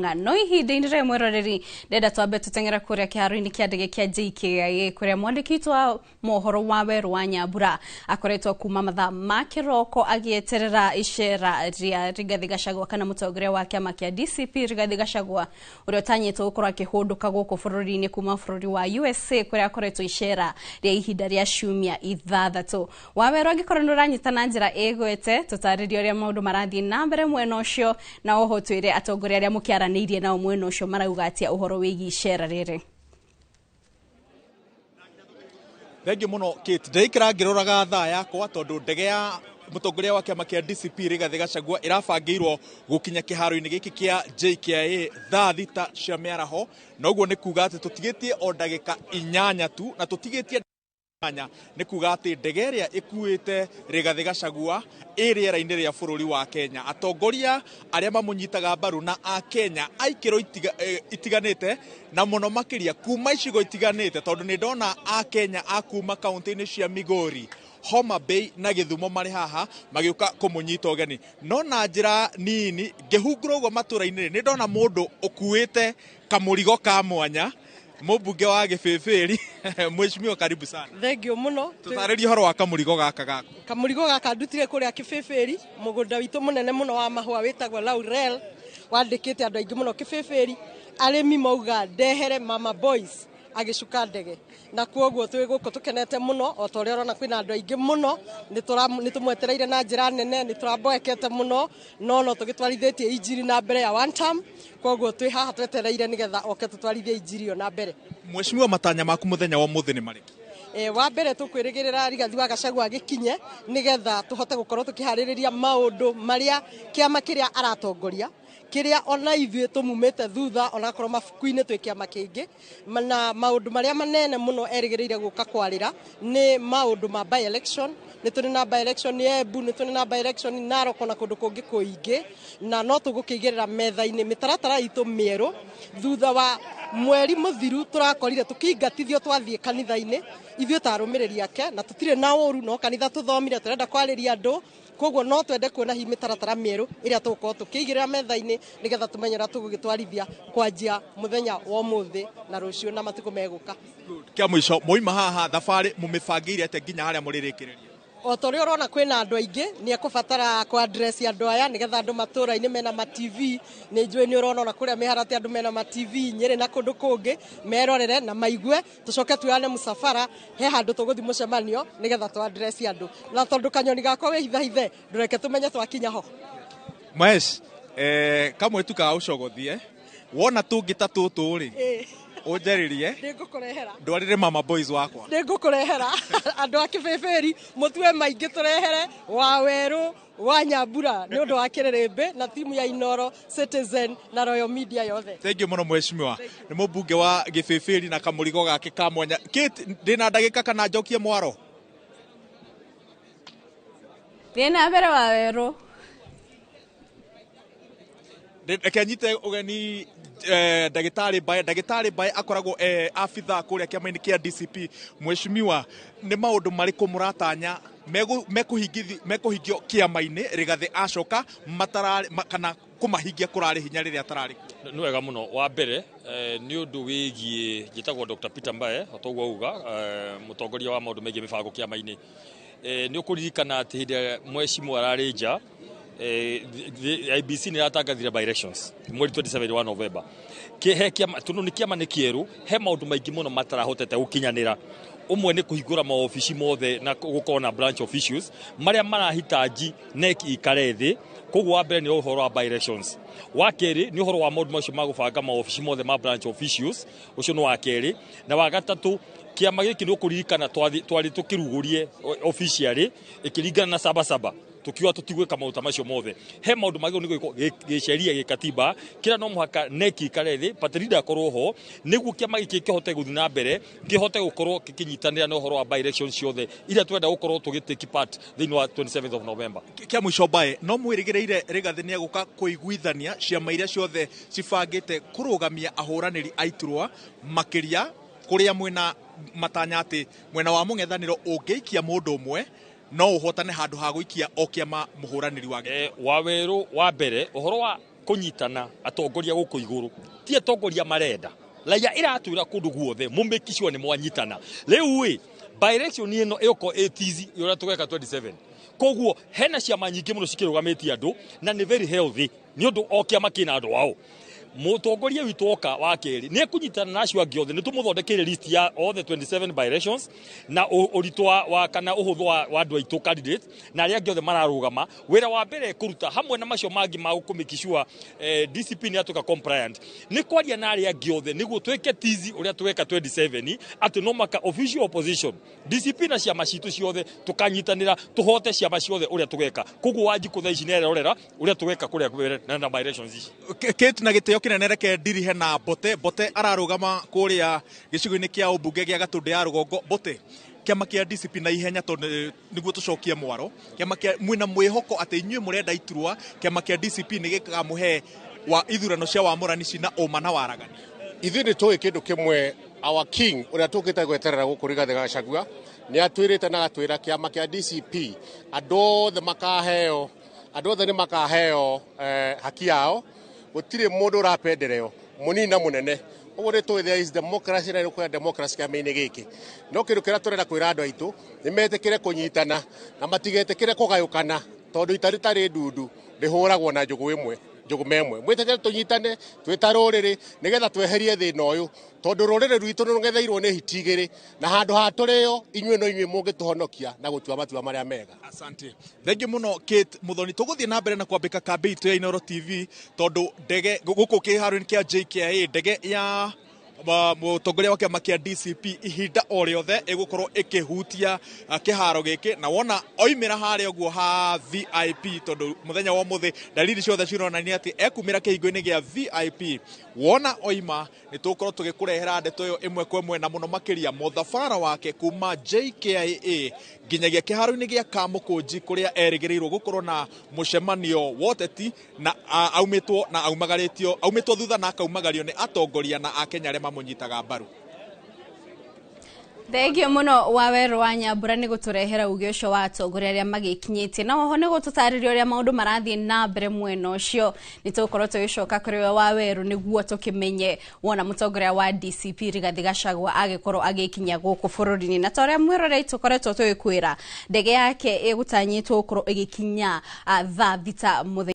Ng'ano. Ihinda-inĩ rĩrĩ mwĩroreri, ndenda twambe tũteng'ere kũrĩa kĩharo-inĩ kĩa ndege kĩa JKIA kũrĩa mwandĩki witũ wa mohoro wa Werũ wa Nyambura akoretwo kuma mathaa ma kĩroko agĩeterera icera rĩa Rigathĩ Gachagua kana mũtongoria wa kĩama kĩa DCP Rigathĩ Gachagua ũrĩa ũtanyĩtwo gũkorwo akĩhũndũka gũkũ bũrũri-inĩ kuma bũrũri wa USA kũrĩa akoretwo icera rĩa ihinda rĩa ciumia ithathatũ. Wawerũ angĩkorwo nĩ ũranyita na njĩra ĩgwete tũtarĩrie ũrĩa maũndũ marathiĩ na mbere mwena ũcio na oho twĩre atongoria arĩa mũkĩaranĩirie nao mwena ũcio marauga atĩa ũhoro wĩgiĩ icera rĩrĩ. Thengiũ mũno Kate. Ndĩraikara ngĩroraga thaa yakwa tondũ ndege ya mũtongoria wa kĩama kĩa DCP Rigathĩ Gachagua ĩrabangĩirwo gũkinya kĩharo-inĩ gĩkĩ kĩa JKIA thaa 6 cia mĩaraho, na ũguo nĩ kuga atĩ tũtigĩtie o ndagĩka 8 tu, na tũtigĩtie 8 nĩ kuga atĩ ndege ĩrĩa ĩkuĩte Rigathĩ Gachagua ĩ rĩera-inĩ rĩa bũrũri wa Kenya. Atongoria arĩa mamũnyitaga mbaru na a Kenya a ikĩro itiganĩte na mũno makĩria kuma icigo itiganĩte, tondũ nĩ ndona a Kenya a kuma kaunti-inĩ cia Migori, Homa Bay na Gĩthumo marĩ haha magĩũka kũmũnyita ũgeni. No na njĩra nini ngĩhungura ũguo matũra-inĩ nĩ ndona mũndũ ũkuĩte kamũrigo ka mwanya, mũmbunge wa Gĩbĩbĩri. Mheshimiwa, karibu sana. Thengiũ mũno. Tũtarĩrie ũhoro wa kamũrigo gaka gaku. Kamũrigo gaka ndutire kũrĩa Kĩbĩbĩri, mũgũnda witũ mũnene mũno wa mahũa wĩtagwo Laurel, wandĩkĩte andũ aingĩ mũno Kĩbĩbĩri. Arĩmi mauga ndehere mama boys agĩcuka ndege, na kwoguo twĩ gũkũ tũkenete mũno o ta ũrĩa ũrona kwĩna andũ aingĩ mũno. Nĩ tũmwetereire na njĩra nene, nĩ tũramboekete mũno, no no tũgĩtwarithĩtie injiri na mbere ya one term, kwoguo twĩ haha twetereire nĩgetha oke tũtwarithie injiri ĩyo na mbere. Mheshimiwa, matanya maku mũthenya wa ũmũthĩ nĩ marĩkũ? Wa mbere tũkwĩrĩgĩrĩra Rigathi wa Gachagua agĩkinye nĩgetha tũhote gũkorwo tũkĩharĩrĩria maũndũ marĩa kĩama kĩrĩa aratongoria, kĩrĩa ona ithuĩ tũmumĩte thutha onakorwo mabuku-inĩ twĩ kĩama kĩngĩ, na maũndũ marĩa manene mũno erĩgĩrĩire gũka kwarĩra nĩ maũndũ ma by election. Nĩ tũrĩ na by election Embu, nĩ tũrĩ na by election Narok na kũndũ kũngĩ kũingĩ, na no tũgũkĩigĩrĩra metha-inĩ mĩtaratara itũ mĩerũ. Thutha wa mweri mũthiru tũrakorire tũkĩingatithio twathiĩ kanitha-inĩ ithuĩ ta arũmĩrĩri ake, na tũtirĩ na ũru, no kanitha tũthomire, tũrenda kwarĩria andũ, koguo no twende kuona hihi mĩtaratara mĩerũ ĩrĩa tũgũkorwo tũkĩigĩrĩra metha-inĩ nĩgetha tũmenye ũrĩa tũgũgĩtwarithia kwanjia mũthenya wa ũmũthĩ na rũciũ na matukũ megũka. Kĩa mũico, mwauma haha thabarĩ mũmĩbangĩire atĩa nginya harĩa mũrĩrĩkĩrĩria? O ta ũrĩa ũrona kwĩna andũ aingĩ, nĩ ekũbatara kũ address andũ aya nĩgetha andũ matũra-inĩ mena ma TV, nĩ njũĩ nĩ ũrona ona kũrĩa mĩharatĩ andũ mena ma TV Nyĩrĩ na kũndũ kũngĩ, merorere na maigue, tũcoke tuoyane mũcabara, he handũ tũgũthiĩ mũcemanio nĩgetha tũ address andũ. Na tondũ kanyoni gakwa wĩhithahithe, ndũreke tũmenye twakinya ho. Mahesh, kamwetu ka ũcogothie, wona tũngĩ ta tũtũ rĩ, ũnjarĩrie, Nĩngũkũrehera. Ndwarĩre mama boys wakwa. Nĩngũkũrehera. Andũ a Kĩbĩbĩri, mũtue maingĩ tũrehere wa Werũ wa Nyambura nĩ ũndũ wa kĩrĩrĩmbĩ na timu ya Inoro, Citizen na Royal Media yothe. Thank you mũno mheshimiwa. Nĩ mũmbunge wa Gĩbĩbĩri na kamũrigo gake ka mwanya. Kate, ndĩna ndagĩka kana njokie mwaro? Thiĩ na mbere wa Werũ. Reke nyite ũgeni ndagĩtarĩ Mbae. Ndagĩtarĩ Mbae akoragwo abithaa kũrĩa kĩama-inĩ kĩa DCP. Mheshimiwa, nĩ maũndũ marĩkũ mũratanya mekũhingio kĩama-inĩ Rigathĩ acoka matararĩ kana kũmahingia kũrarĩ hinya rĩrĩa atararĩ kuo? Nĩ wega mũno. Wa mbere nĩ ũndũ wĩgiĩ, njĩtagwo Dr. Peter Mbae, o ta ũguo auga, mũtongoria wa maũndũ megiĩ mĩbango kĩama-inĩ. Nĩ ũkũririkana atĩ hĩndĩ ĩrĩa mheshimiwa ararĩ nja, IEBC nĩ ĩratangathire by elections mweri 27 wa November. He kĩama, tondũ nĩ kĩama nĩ kĩerũ, he maũndũ maingĩ mũno matarahotete gũkinyanĩra. Ũmwe nĩ kũhingũra maobici mothe na gũkorwo na branch officials marĩa marahitaji NEC ikare thĩ. Koguo wa mbere nĩ ũhoro wa by elections. Wa kerĩ nĩ ũhoro wa maũndũ macio ma gũbanga maobici mothe ma branch officials, ũcio nĩ wa kerĩ. Na wa gatatũ, kĩama gĩkĩ nĩ ũkũririkana twarĩ tũkĩrugũrie officially ĩkĩringana na Sabasaba, tukiuga tũtigwĩka maũndũ ta macio mothe. He maũndũ magĩrĩirwo nĩ gwĩkwo gĩceria gĩkatiba kĩrĩa no mũhaka NEC ikare thĩ, party leader akorwo ho, nĩguo kĩama gĩkĩ kĩhote gũthiĩ na mbere, kĩhote gũkorwo gĩkĩnyitanĩra na ũhoro wa by election ciothe iria tũrenda gũkorwo tũgĩ take part thĩinĩ wa 27th of November. Kĩa mũico Mbae, no mwĩrĩgĩrĩire Rigathĩ nĩ egũka kũiguithania ciama iria ciothe cibangĩte kũrũgamia ahũranĩri a iturwa, makĩria kũrĩa mwĩna matanya atĩ mwena wa mũng'ethanĩro ũngĩikia mũndũ ũmwe no ũhotane handũ ha gũikia o kĩama mũhũranĩri wa gĩturwa? Wawerũ, wa mbere ũhoro wa Kũnyitana atongoria gũkũ igũrũ ti atongoria marenda raia ĩratwĩra kũndũ guothe mũmĩki sure nĩ mwanyitana. Rĩu ĩ by-election ĩno ĩgũkorwo ĩ tizi ũrĩa tũgeka 27. Koguo hena ciama nyingĩ mũno cikĩrũgamĩtie andũ na nĩ very healthy nĩ ũndũ o kĩama kĩna andũ ao. Mũtongoria witũ oka wa kerĩ nĩ ekũnyitana na acio angĩ othe, nĩ tũmũthondekeire list ya all the 27 by-elections na ũritũ wa kana ũhũthũ wa andũ aitũ candidate na arĩa angĩ othe mararũgama. Wĩra wa mbere kũruta hamwe na macio mangĩ ma gũkũ sure DCP nĩ yatuĩka compliant nĩ kwaria na arĩa angĩ othe nĩguo twĩke tizi ũrĩa tweka 27, atĩ no maka official opposition DCP na ciama citũ ciothe tũkanyitanĩra tũhote ciama ciothe ũrĩa tũgeka. Koguo Wanjikũ thaa ici nĩ arerorera ũrĩa tũgeka kũrĩa na by-elections ici. Kate, na gĩtĩo kĩnene, reke ndirihe na Mbote. Mbote ararũgama kũrĩa gĩcigo-inĩ kĩa ũmbunge gĩa Gatũndũ ya Rũgongo. Mbote, kĩama kĩa DCP na ihenya, tondũ nĩguo tũcokie mwaro, kĩama kĩa mwĩna mwĩhoko atĩ inyuĩ mũrenda iturwa, kĩama kĩa DCP nĩ gĩkamũhe wa ithurano cia wamũrani cina ũma na waragani? Ithuĩ nĩ tũĩ kĩndũ kĩmwe, our king ũrĩa tũkĩte gweterera gũkũ Rigathĩ Gachagua nĩ atwĩrĩte na agatwĩra kĩama kĩa DCP andũ othe makaheo, andũ othe nĩ makaheo haki yao, gũtirĩ mũndũ ũrapendereo, mũnini na mũnene. Ũguo nĩ tũĩ there is democracy na nĩ democracy kĩama-inĩ gĩkĩ. No kĩndũ kĩrĩa tũrenda kwĩra andũ aitũ nĩ metĩkĩre kũnyitana na matigetĩkĩre kũgayũkana, tondũ ita rĩtarĩ ndundu rĩhũragwo na njũgũ ĩmwe njũgũma ĩmwe. Mwĩtĩkĩre tũnyitane twĩ ta rũrĩrĩ nĩgetha tweherie thĩna ũyũ, tondũ rũrĩrĩ rwitũ nĩ rũng'etheirwo nĩ hiti igĩrĩ na handũ ha tũrĩo inyuĩ no inyuĩ mũngĩtũhonokia na gũtua matua marĩa mega. Asante, thengiũ mũno Kate Muthoni. Tũgũthiĩ na mbere na kwambĩka kambĩ itũ ya Inooro TV, tondũ ndege gũkũ kĩharo-inĩ kĩa JKIA, ndege ya mũtongoria wa kĩama kĩa DCP ihinda o rĩothe ĩgũkorwo ĩkĩhutia kĩharo gĩkĩ, na wona oimĩra harĩa ũguo ha VIP, tondũ mũthenya wa ũmũthĩ dalili ciothe cironania atĩ ekumĩra kĩhingo-inĩ gĩa VIP. Wona oima nĩ tũgũkorwo tũgĩkũrehera ndeto ĩyo ĩmwe kwa ĩmwe, na mũno makĩria mũthabara wake kuma JKIA nginyagia kĩharo-inĩ gĩa Kamũkũnji kũrĩa erĩgĩrĩirwo gũkorwo na mũcemanio wa ũteti na aumĩtwo na aumagarĩtio, aumĩtwo thutha na akaumagario nĩ atongoria na akenya arĩa mamũnyitaga mbaru. Thengio mũno Wawerũ wa Nyambura nĩ gũtũrehera uge ũcio wa atongoria arĩa magĩkinyĩtie, na oho nĩ gũtũtarĩria ũrĩa maũndũ marathiĩ na mbere mwena ũcio. Nĩ tũgũkorwo tũgĩcoka kũrĩ we Wawerũ nĩguo tũkĩmenye wona mũtongoria wa DCP Rigathĩ Gachagua agĩkorwo agĩkinya gũkũ bũrũri-inĩ. Na ta ũrĩa mwĩrorei tũkoretwo tũgĩkwĩra, ndege yake ĩgũtanyĩtwo gũkorwo ĩgĩkinya thaa 6 mũthenya.